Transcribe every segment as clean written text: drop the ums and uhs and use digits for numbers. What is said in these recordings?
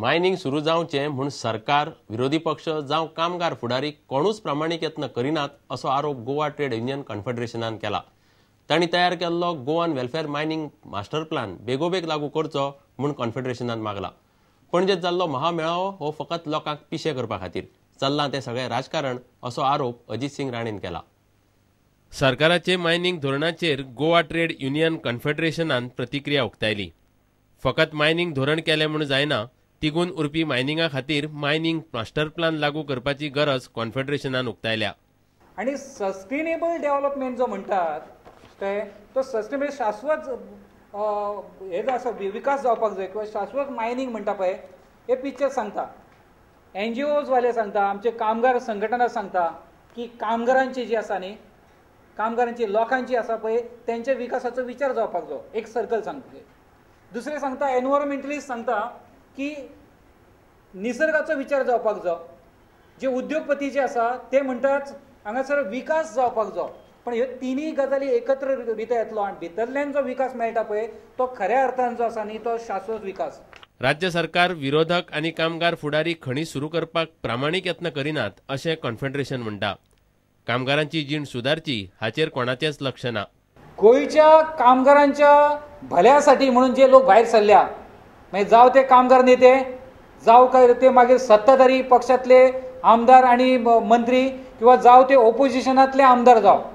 Mining सुरू जावचें म्हूण सरकार, विरोधी पक्ष जावं कामगार फुडारी कोणूच प्रामाणीक यत्न करिनात असो आरोप गोवा ट्रेड युनियन कॉन्फेडरेशनान केला. तांणी तयार केल्लो Goan welfare mining master plan बेगोबेग लागू करचो म्हूण कॉन्फेडरेशनान मागला. पणजेत जाल्लो महामेळावो हो फकत लोकांक पिशे करपा खातीर चल्लां तें सगळें राजकारण असो आरोप अजित सिंग राणेन केला. सरकाराचे मायनिंग धोरणाचेर गोवा ट्रेड युनियन कॉन्फेडरेशनान प्रतिक्रिया उक्तायली. फकत मायनिंग धोरण केलें म्हूण जायना, तिगून उरपी मायनिंगा खातीर मायनिंग मास्टर प्लान लागू करपाची गरज कॉन्फेडरेशनान उक्तायल्या. आनी सस्टेनेबल डेव्हलपमेंट जो म्हणटात ते तो सस्टेनेबल शाश्वत हे जो आसा विकास जावपाक जाय किंवा शाश्वत मायनिंग म्हणटा पळय हे पिक्चर सांगता. एनजीओज वाले सांगता, आमचे कामगार संघटना सांगता की कामगारांची जी आसा न्ही, कामगारांची लोकांची आसा पळय तेंच्या विकासाचो विचार जावपाक जाय, एक सर्कल सांगता. दुसरें सांगता एनवायरमेंटलिस्ट सांगता की निसर्गाचो विचार जावपाक जाय. जे उद्योगपती जे आसा ते म्हणटात हांगासर विकास जावपाक जाय. पण ह्यो तिनूय गजाली एकत्र रित्या येतलो आनी भितरल्यान जो विकास मेळटा पळय तो खऱ्या अर्थान जो आसा न्ही तो शाश्वत विकास. राज्य सरकार, विरोधक आनी कामगार फुडारी खणी सुरू करपाक प्रामाणीक यत्न करिनात अशें कॉन्फेडरेशन म्हणटा. कामगारांची जीण सुदारची हाचेर कोणाचेंच लक्ष ना. गोंयच्या कामगारांच्या भल्यासाठी म्हणून जे लोक भायर सरल्या, मागीर जावं ते कामगार नेते, जावं काय ते मागीर सत्ताधारी पक्षांतले आमदार आनी मंत्री किंवा जावं ते ओपोजिशनांतले आमदार जावं,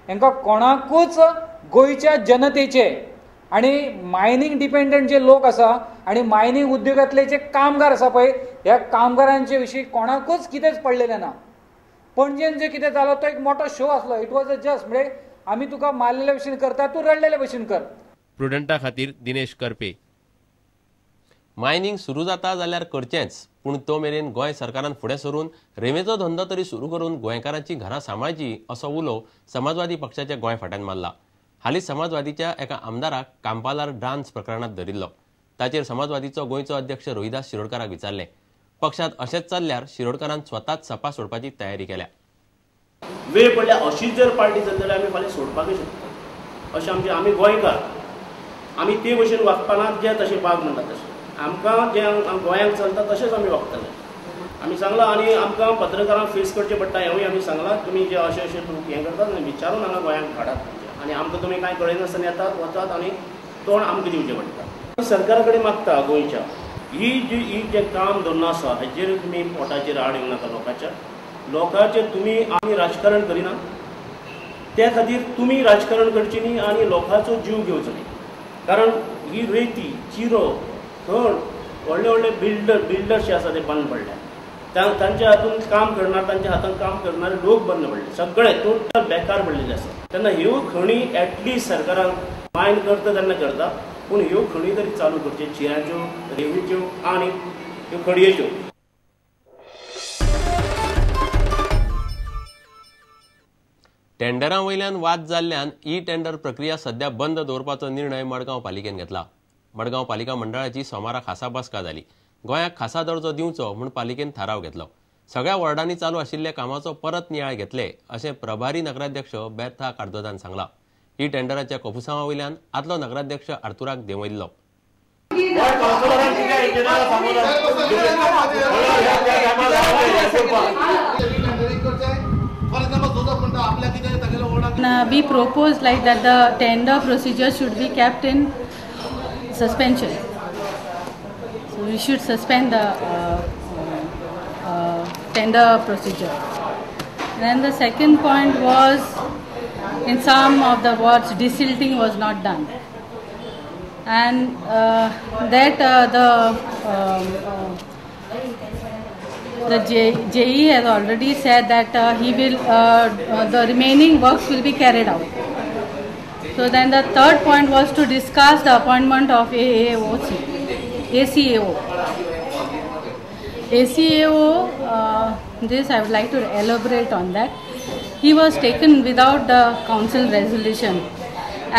हांकां कोणाकूच गोंयच्या जनतेचे आनी मायनिंग डिपेंडंट जे लोक आसा आनी मायनिंग उद्योगांतले जे कामगार आसा पळय ह्या कामगारांचे विशीं कोणाकूच कितेंच पडलेलें ना. पणजेन जे कितें जालो तो एक मोठो शो आसलो. It was a just म्हणजे आमी तुका मारलेले भशेन करता, तूं रडलेले भशेन कर. प्रुडंटा खातीर दिनेश करपे. मायनिंग सुरू जाता जाल्यार करचेंच, पूण तो मेरेन गोंय सरकारान फुडें सरून रेंवेचो धंदो तरी सुरू करून गोंयकारांची घरां सांबाळची असो उलो समाजवादी पक्षाच्या गोंय फाट्यान मारला. हालींच समाजवादीच्या एका आमदाराक कांपालार डान्स प्रकरणांत धरिल्लो. ताचेर समाजवादीचो गोंयचो अध्यक्ष रोहिदास शिरोडकाराक विचारलें. पक्षांत अशेंच चल्ल्यार शिरोडकारान स्वताच सपा सोडपाची तयारी केल्या. वेळ पडल्यार अशीच जर पार्टी जाली जाल्यार आमी फाल्यां सोडपाकूय शकता. अशें आमचें, आमी गोंयकार, आमी ते भशेन वागपाना जे तशें वाग म्हणटा तशें आमकां जें गोंयांक चलता तशेंच आमी वागतले. आमी सांगलां आनी आमकां पत्रकारांक फेस करचें पडटा हेंवूय आमी सांगलां. तुमी जे अशें अशें लोक हें करतात आनी विचारून हांगा गोंयांक धाडात तुमचें आनी आमकां तुमी कांय कळयनासतना येतात वतात आनी तोंड आमकां दिवचें पडटा. सरकारा कडेन मागता गोंयच्या ही जी ही जें काम धोरण आसा हेजेर तुमी पोटाचेर आड येवं नाका. लोकांच्या लोकांचेर तुमी आमी राजकारण करिना, त्या खातीर तुमी राजकारण करचें न्ही आनी लोकांचो जीव घेवचो न्ही. कारण ही रेती चिरो खण व्हडले व्हडले बिल्डर्स जे आसा ते बंद पडल्या, तांच्या हातून काम करणार, तांच्या हातान काम करणारे लोक बंद पडले, सगळे टोटल बेकार पडलेले आसा. तेन्ना ह्यो खणी एटलिस्ट सरकारान मायन करता तेन्ना करता, पूण ह्यो खणी तरी चालू करच्यो, चिऱ्यांच्यो, रेंवेच्यो आनी ह्यो खडयेच्यो. टेंडरा वयल्यान वाद जाल्ल्यान ई टेंडर प्रक्रिया सध्या बंद दवरपाचो निर्णय मडगांव पालिकेन घेतला. मडगांव पालिका मंडळाची सोमारा खासा बसका जाली. गोंयाक खासा दर्जो दिवचो म्हूण पालिकेन थाराव घेतलो. सगळ्या वॉर्डांनी चालू आशिल्ल्या कामाचो परत नियाळ घेतले अशें प्रभारी नगराध्यक्ष बेर्था कार्दोजान सांगलां. ई टेंडराच्या कोफुसांवा वयल्यान आदलो नगराध्यक्ष आर्तुराक देंवयल्लो. We proposed like that the tender procedure should be kept in suspension. So we should suspend the tender procedure. Then the second point was, in some of the wards desilting was not done, and that the JE has already said that he will the remaining works will be carried out. So then the third point was to discuss the appointment of ACAO. ACAO, this I would like to elaborate on that. He was taken without the council resolution,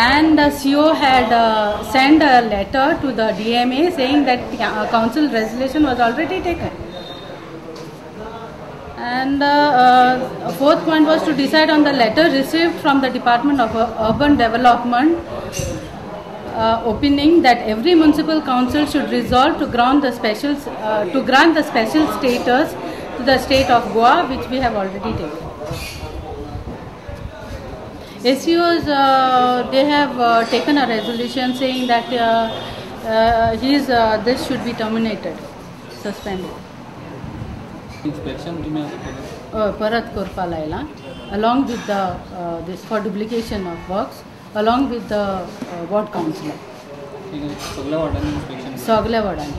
and the CO had sent a letter to the DMA saying that council resolution was already taken. And fourth point was to decide on the letter received from the Department of Urban Development opining that every municipal council should resolve to grant the special status to the state of Goa, which we have already taken. SEOs, they have taken a resolution saying that this should be terminated, suspended. Inspection तुम्ही परत करपा लायला along with the this for duplication of works along with the ward councillor. सगळ्या वॉर्डांनी inspection, सगळ्या वॉर्डांनी.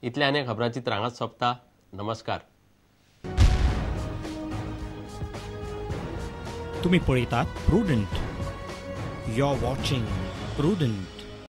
इतल्या आनी खबरांची हांगाच सोंपता. नमस्कार. तुम्ही पळयतात Prudent. You are watching Prudent.